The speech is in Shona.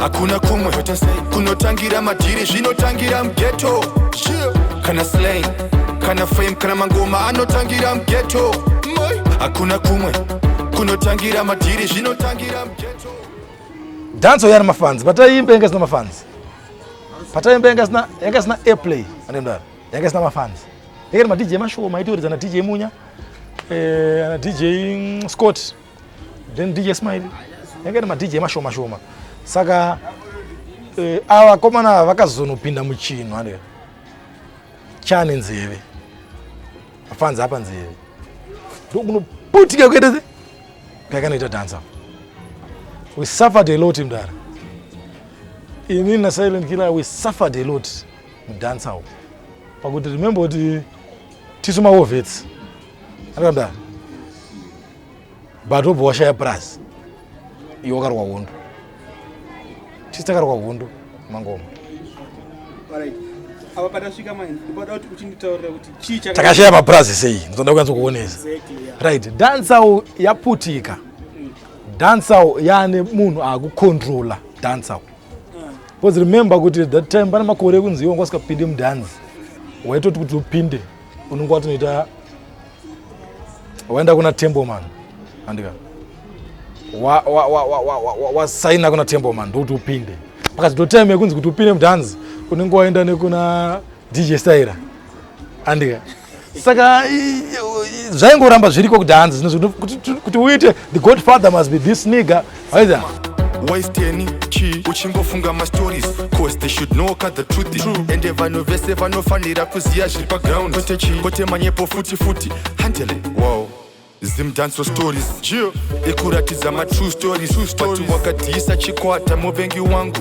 Hakuna kumwe kunotangira madhiri, zvinotangira mughetto. Kana slang, kana fame, kana mangoma anotangira mughetto. Hakuna kumwe kunotangira madhiri, zvinotangira mughetto. Dancehall yana mafans, pataimba yanga isina mafans. Pataimba yanga isina airplay, anemdara yanga isina mafans. Yanga ine maDJ mashoma aitoridza na DJ Munya, na DJ Scott, then DJ Smiley. Yanga ine maDJ mashoma shoma. Saka ava vakomana ava vakazonopinda muchinhu ande chane nzeve, mafans apa nzeve, ndokunoputika kuita se kakanoita dancehall. We suffered a lot, mdara. Inini naSilent Killer, we suffered a lot mudancehall, pakuti remember kuti tisu mawar vets akamdara, but wobva washaya prize. Iwe wakarwa hondo, tisu takarwa hondo mangoma. Alright. Apa patasvika manje, ndinoda kuti uchinditaurira kuti chii Takashaya mapurazi sei? Ndinoda kunyatsa kuonesa. Exactly, yeah. Right, dancehall yaputika, dancehall yaane munhu akucontrola dancehall, because remember kuti that time pane makore ekunzi iwe wanga usingapinde mudhanzi, waitoti kuti upinde unonge watonoita waenda kuna Temple Man, andika wasaina kuna Temple Man ndokuti upinde. Pakati ndo time yekunzi kuti upinde mudhanzi unenge waenda nekuna DJ Styra, andika. Saka zvaingoramba zviriko kudhanzi zvino kuti uite the godfather must be this nigga, waiza. Waisteni chi uchingofunga mastories, 'cause they should know ka the truth. Ende vanhu vese vanofanira kuziva zviri paground, kwete chi, kwete manyepo futi futi handele. Wow, Zimdancehall stories ikuratidza matrue stories, but wakadhisa chikwata muvengi wangu.